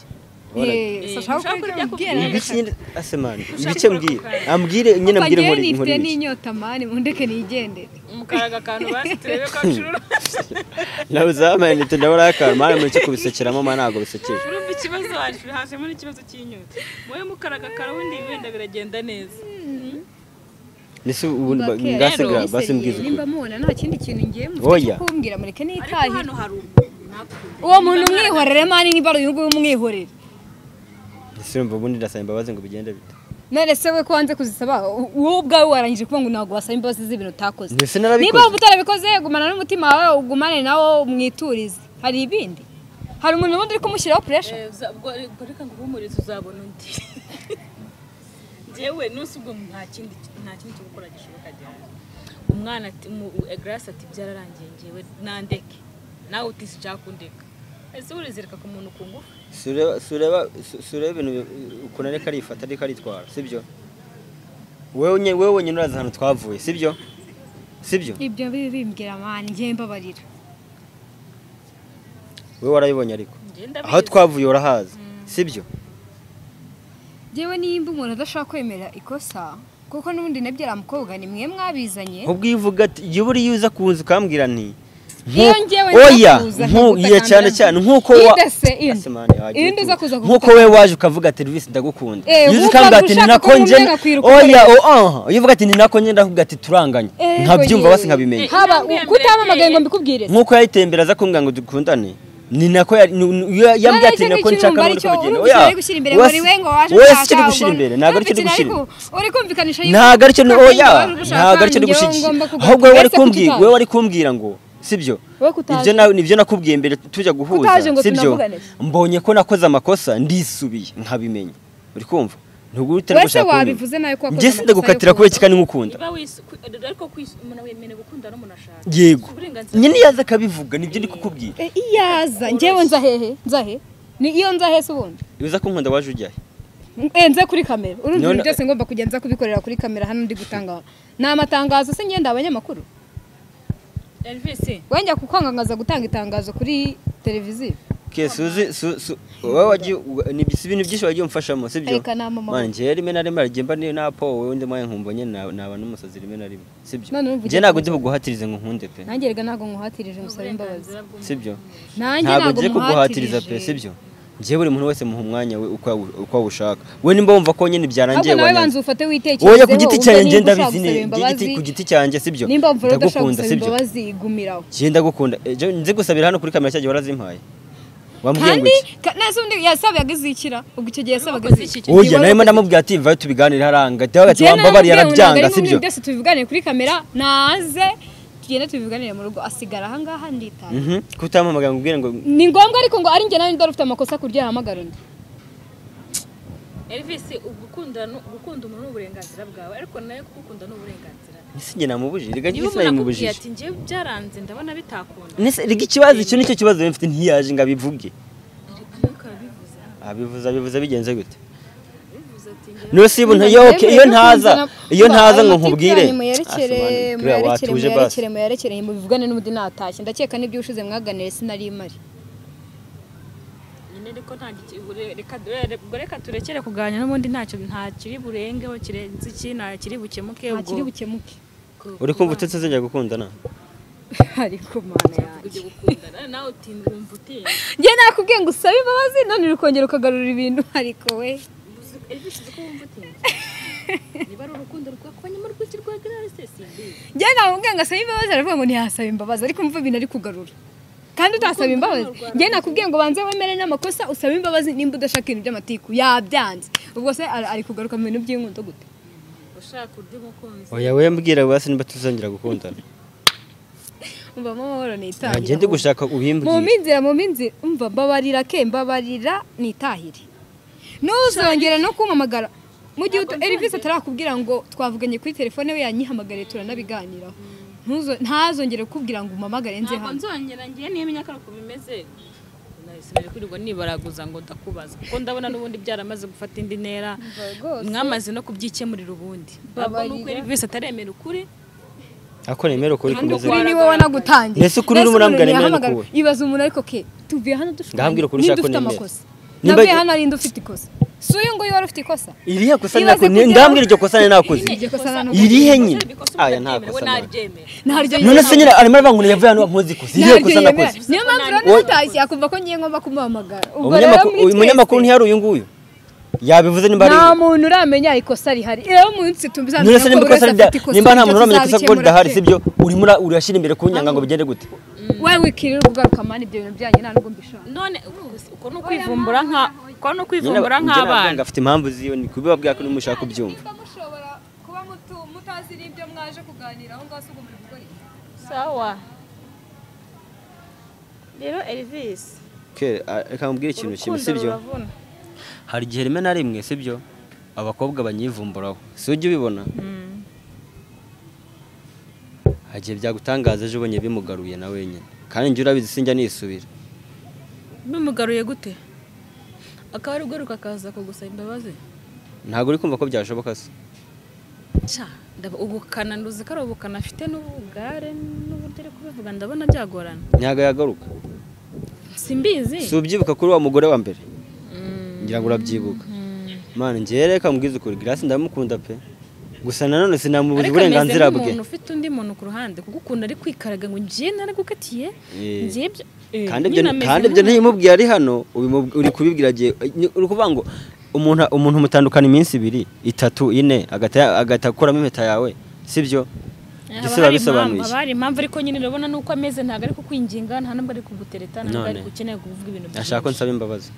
Speaker 2: Ushaka gukora ibyo akubwiye.
Speaker 1: Ibiki asemani. Ibice mbwire. Ambwire nyine ambwire nkore
Speaker 3: nkore. Nifite n'inyota mani mundeke nigendere.
Speaker 2: Mukaraga kantu basi turebe ko acurura.
Speaker 1: Nawe zamaye nite ndabona akantu mani mureke kubisekeramo mani ntabwo bisekeje.
Speaker 2: Urumva ikibazo wacu hajemo n'ikibazo cy'inyota. Moyo mukaraga karawundi wenda biragenda neza.
Speaker 1: Nese ubu ngasigra basi mbwiza.
Speaker 3: Nimba mubona nta kindi kintu ngiye mufite kumbwira mureke nitahe.
Speaker 2: Hano hari
Speaker 3: uwo muntu umwihorere mani niba uyu nguyu umwihorere.
Speaker 1: Nese urumva ubundi ndasaba imbabazi ngo bigende bite?
Speaker 3: None se we ko wanze kuzisaba wowe ubwawe warangije kuvuga ngo ntabwo wasaba imbabazi z'ibintu utakoze. Niba utarabikoze gumana n'umutima wawe ugumane nawo umwiturize. Hari ibindi? Hari umuntu wundi uri kumushyiraho pressure?
Speaker 2: Ubwo reka nguhumurize uzabona undi. Jewe nusubwo nta kindi cyo gukora gishoboka cyane. Umwana ati Grace ati byararangiye ngewe nandeke. Nawe utisi cyakundeka. Ese urizirika ku muntu ku ngufu?
Speaker 1: Sureba ibintu ukuntu ariko arifata ariko aritwara, sibyo? Wewe wenyine uraza ahantu twavuye, sibyo? Sibyo?
Speaker 3: Ibyo bibimbwira mani ngiye mbabarira.
Speaker 1: Wewe warayibonye ariko. Aho twavuye urahaza, sibyo?
Speaker 3: Jewe nimba umuntu adashaka kwemera ikosa kuko n'ubundi nabyara mukobwa ni mwe mwabizanye.
Speaker 1: Ubwo ivuga ati iyo uri yuza kuza ukambwira nti
Speaker 3: oya
Speaker 1: nkuye cyane cyane nkuko wa nkuko we waje ukavuga Elvis ndagukunda yuza ukambwira ati nako nje oya iyo uvuga ati ni nako nje ndakuvuga ati turanganye nkabyumva basi nkabimenya.
Speaker 3: Haba kutamamagaye ngo mbikubwire
Speaker 1: nkuko yayitembera aza kumbwira ngo dukundane ni nako yambwiye ati nako nshaka muri kugenda oya oya si cyo gushyira imbere ntabwo ari cyo gushyira
Speaker 3: uri kumvikanisha
Speaker 1: ntabwo ari cyo oya ntabwo ari cyo gushyira ahubwo wewe wari kumbwira ngo sibyo ibyo nawe nibyo nakubwiye mbere tujya guhuza sibyo mbonye ko nakoze amakosa ndisubiye nkabimenya uri kumva ntugu utari gushaka
Speaker 3: wabivuze nawe ko
Speaker 1: wakoze njye ndagukatira kubera kikani nkukunda
Speaker 2: ariko umuntu wemene gukunda n'umuntu ashaka
Speaker 1: yego nyine yaza akabivuga nibyo ndi kukubwira
Speaker 3: iyaza njyewe nza hehe nza he ni iyo nza he se ubundi
Speaker 1: uza kunkunda waje ujya he
Speaker 3: nze kuri kamera urumva ibintu byose ngomba kugenza kubikorera kuri kamera hano ndi gutanga ni amatangazo se ngenda abanyamakuru
Speaker 2: Elvis
Speaker 3: wenda kukwangangaza gutanga itangazo kuri televiziyo
Speaker 1: Kesuzi wowe wagiye ni ibintu byinshi wagiye umfashamo sibyo manje rimwe na rimwe agimba ni napo wowe ndi mwaye nkumva nyene naba n'umusazi rimwe na rimwe sibyo nje ntabwo ndi buguhatirize ngo nkunde pe
Speaker 3: nanjye rega ntabwo nkuhatirije ngusaba imbabazi
Speaker 1: sibyo
Speaker 3: nanjye ntabwo
Speaker 1: ngiye kuguhatiriza pe sibyo nje buri muntu wese muha umwanya we uko awushaka we nimba wumva ko nyene byarangiye
Speaker 3: wanya nawe banza ufate witekerezeho
Speaker 1: oya ku giti cyanjye ngenda bizine ku giti cyanjye sibyo
Speaker 3: nimba mvura udashaka gusaba imbabazi igumiraho
Speaker 1: nje ndagukunda nze gusabira hano kuri kamera cyaje warazimpaye
Speaker 3: kandi nase undi yasabaga izikira ubwo icyo gihe yasabaga izikira
Speaker 1: oya nawe ndamubwira ati vayo tubiganire haranga ati wambabariye arabyanga sibyo
Speaker 3: byose tubivuganire kuri kamera naze tugende tubivuganire mu rugo asigara aha ngaha nditaba
Speaker 1: kutampamagara ngo ubwire ngo
Speaker 3: ni ngombwa ariko ngo ari njye nawe ndari ufite amakosa kurya yahamagara undi
Speaker 2: Elvis gukunda umuntu n'uburenganzira bwawe ariko nawe kugukunda n'uburenganzira
Speaker 1: nise njye namubujije rega njye sinabimubujije
Speaker 2: ati njye byaranze ndabona bitakunda
Speaker 1: nise rega ikibazo icyo nicyo kibazo mfite ntiyaje ngo abivuge abivuze bigenze gute no sibu iyo ntaza ngo nkubwire
Speaker 3: muyerekere mubivugane n'undi natashye ndakeka n'ibyo ushize mwaganire sinari mari
Speaker 2: ariko reka turekere kuganira n'ubundi ntacyo ntakiri burengeho kirenze iki ntakiri bukemuke ubwo
Speaker 3: ntakiri bukemuke
Speaker 1: uri kumva utetse zijya gukundana
Speaker 3: ariko mana yanjye
Speaker 2: nawe utinda wumva utinda
Speaker 3: njye nakubwiye ngo usabe imbabazi none uri kongera ukagarura ibintu ariko we
Speaker 2: niba ari urukundo rwakubanyemo rwinshi rwa Grace simbizi
Speaker 3: njye nakubwiye ngo asabe imbabazi aravuga ngo ntiyasaba imbabazi ariko umva ibintu ari kugarura kandi utasaba imbabazi njye nakubwiye ngo banze wemere n'amakosa usabe imbabazi nimba udashaka ibintu by'amatiku yabyanze ubwo se ari kugaruka mu bintu by'inkundo gute
Speaker 2: Ushaka undi mukunzi.
Speaker 1: Oya we mbwira basi niba tuzongera gukundana.
Speaker 3: Umva amahoro nitahire.
Speaker 1: Ngende gushaka ubimbwira.
Speaker 3: Mu minzira umva mbabarira ke mbabarira nitahire. Ntuzongere no kumpamagara. Mu gihe Elvis atarakubwira ngo twavuganye kuri telefone we yanyihamagariye turanabiganiraho. Ntazongere kukubwira ngo umpamagare nze hano.
Speaker 2: Ntabwo nzongera ngiye nimenya ko uko bimeze. Nahise kurirwa nibaraguza ngo ndakubaza kuko ndabona n'ubundi byaramaze gufata indi ntera. Mwamaze no kubyikemurira ubundi. Ntabwo nuko Elvis ataremera ukuri.
Speaker 1: Ako nemera ukuri kumeze.
Speaker 3: Ukuri niwe wanagutangiye.
Speaker 1: Nese ukuri n'umurambwa nemera ukuri.
Speaker 3: Ibaza umuntu ariko ke tuvuye hano dufite.
Speaker 1: Ndambwira ukuri ushaka nemera.
Speaker 3: Navuye hano ari ufite ikosa. Si uyu nguyu wari ufite ikosa.
Speaker 1: Irihe kosa nakoze? Ndambwira iryo kosa nakoze. Irihe nyine? Aya nta kosa. None se nyine arimo aravuga ngo yavuye hano mpuzi ikosa. Irihe kosa nakoze?
Speaker 3: Niyo mpamvu rero natashye akumva ko ngiye ngomba kumuhamagara. Ubwo rero
Speaker 1: umunyamakuru ntiyari uyu nguyu. Yabivuze nimba ari
Speaker 3: nta muntu uramenya ikosa rihari. Rero umunsi tumbiza
Speaker 1: none se nimba ikosa nimba nta muntu uramenya ikosa ko ridahari sibyo urimo urashyira imbere kunyanga ngo bigende gute?
Speaker 3: Wewe wikirira ugaruka mani ibyo bintu byanyu nta nubwo mbishaka.
Speaker 2: None uko no kwivumbura nka uko no kwivumbura nk'abana.
Speaker 1: Afite impamvu ziyo ni kubibabwira ko nimushaka kubyumva.
Speaker 3: Mushobora kuba mutazi n'ibyo mwaje kuganira aho ngaho ubwo muri gukora iki?
Speaker 2: Sawa. Rero Elvis.
Speaker 1: Ke reka mbwire ikintu kimwe sibyo? Hari igihe rimwe na rimwe sibyo abakobwa banyivumburaho si ujya ubibona hagiye byagutangaza ejo ubonye bimugaruye na wenyine kandi njye urabizi sinjya nisubira.
Speaker 2: Bimugaruye gute? Akaba ari ugaruka akaza kugusaba imbabazi?
Speaker 1: Ntabwo uri kumva ko byashoboka se?
Speaker 2: Cya ubukana nduzi ko ari ubukana afite n'ubugare n'uburyo ari kubivuga ndabona byagorana.
Speaker 1: Ntabwo yagaruka.
Speaker 2: Simbizi.
Speaker 1: Si ubyibuka kuri wa mugore wa mbere? Ngira ngo urabyibuka. Mana njye reka mbwize ukuri Grace ndamukunda pe. Gusa nanone sinamubuza uburenganzira bwe.
Speaker 2: Umuntu ufite undi muntu ku ruhande kuko ukunda ari kwikaraga ngo ngiye naragukatiye ngiye
Speaker 1: kandi ibyo ntiyimubwiye ari hano uri kubibwira giye uri kuvuga ngo umuntu mutandukana iminsi 2 3 4 agatakuramo impeta yawe sibyo? Gise babisobanuye.
Speaker 2: Abari impamvu ariko nyine urabona nuko ameze ntago ari kukwinginga nta nubwo ari kugutereta ntabwo ari gukeneye kuvuga ibintu byinshi.
Speaker 1: Ashaka ko nsaba imbabazi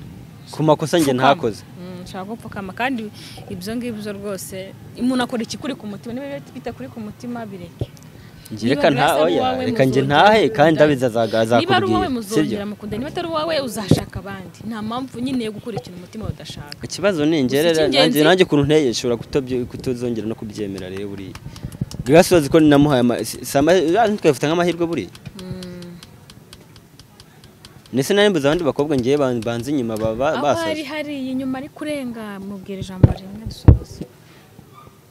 Speaker 1: ku makosa njye ntakoze.
Speaker 2: Nshaka gupfukama kandi ibyo ngibyo rwose umuntu akora ikikuri ku mutima niba bitakuri ku mutima bireke.
Speaker 1: Reka nta oya reka njye ntahe kandi ndabiza azakubwira.
Speaker 2: Niba ari uwawe muzongera mukunda niba atari uwawe uzashaka abandi. Nta mpamvu nyine yo gukora ikintu umutima udashaka.
Speaker 1: Ikibazo ni ngerera nanjye kuntu nteye nshobora kutozongera no kubyemera rero buriya. Grace wazi ko namuhaye twafite nk'amahirwe buriya. Nese nari mbuze abandi bakobwa ngiye banze inyuma basaze.
Speaker 2: Aho hari inyuma ari kurenga mubwira ijambo rimwe dusoza.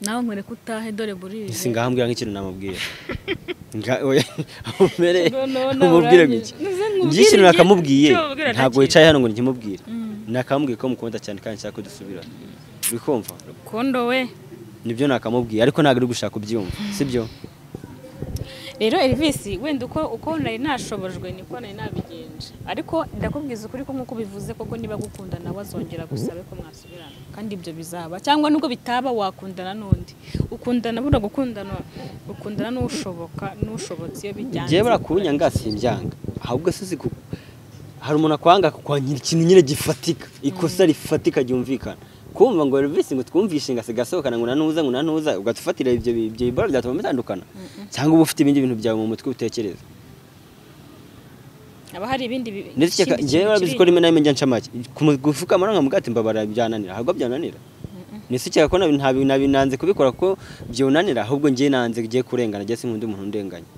Speaker 2: Nawe nkwereka utahe dore burije.
Speaker 1: Isi ngahambwira nk'ikintu namubwira. Oya umere umubwire giki. Ngiye ikintu nakamubwiye ntabwo wicaye hano ngo nkimubwire. Nakamubwiye ko mukunda cyane kandi nshaka kudusubira. Uri kumva?
Speaker 2: Rukundo we.
Speaker 1: Nibyo nakamubwiye ariko ntabwo ari gushaka kubyumva sibyo?
Speaker 2: Rero Elvis wenda uko nari nashobojwe niko nari nabigenje ariko ndakubwiza ukuri ko nkuko bivuze koko niba gukundana nawe azongera gusabe ko mwasubirana kandi ibyo bizaba cyangwa nubwo bitaba wakundana n'undi ukundana bura gukundana ukundana n'ushoboka n'ushobotse iyo bijyanye.
Speaker 1: Ngiye barakunyanga simbyanga ahubwo se hari umuntu akwanga kukwanyira ikintu nyine gifatika ikosa rifatika ryumvikana kumva ngo Elvis ngo twumvishe ngasigasohokana ngo nanuza ngo nanuza ugatufatira ibyo ibara byatuma mutandukana cyangwa uba ufite ibindi bintu byawe mu mutwe utekereza.
Speaker 2: Aba hari ibindi
Speaker 1: ndetse ngiye barabizi ko rimwe na rimwe njya nca make gufuka amaranga mugati mbabara byananira ahubwo byananira. Nese cyaka ko nabinanze kubikora ko byonanira ahubwo ngiye nanze ngiye kurengana ngiye sinkunda umuntu ndenganya.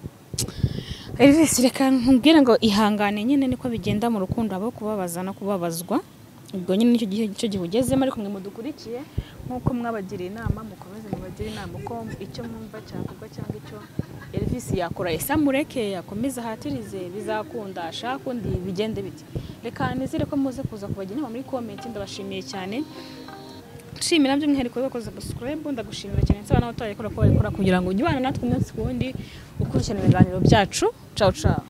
Speaker 2: Elvis reka nkubwire ngo ihangane nyine niko bigenda mu rukundo abo kubabaza no kubabazwa. Ubwo nyine nicyo gihe cyo gihugezemo ariko mwe mudukurikiye nkuko mwabagiriye inama mukomeze mubagire inama ko icyo mwumva cyakorwa cyangwa icyo Elvis yakora ese mureke yakomeza ahatirize bizakunda ashaka undi bigende biti. Reka nizere ko muze kuza kubagira inama muri comment ndabashimiye cyane. Nshimira by'umwihariko wakoze subscribe ndagushimira cyane nsaba nawe utayikora ko wayikora kugira ngo ujye ubana natwe umunsi ku wundi ukurikirana ibiganiro byacu. Ciao ciao.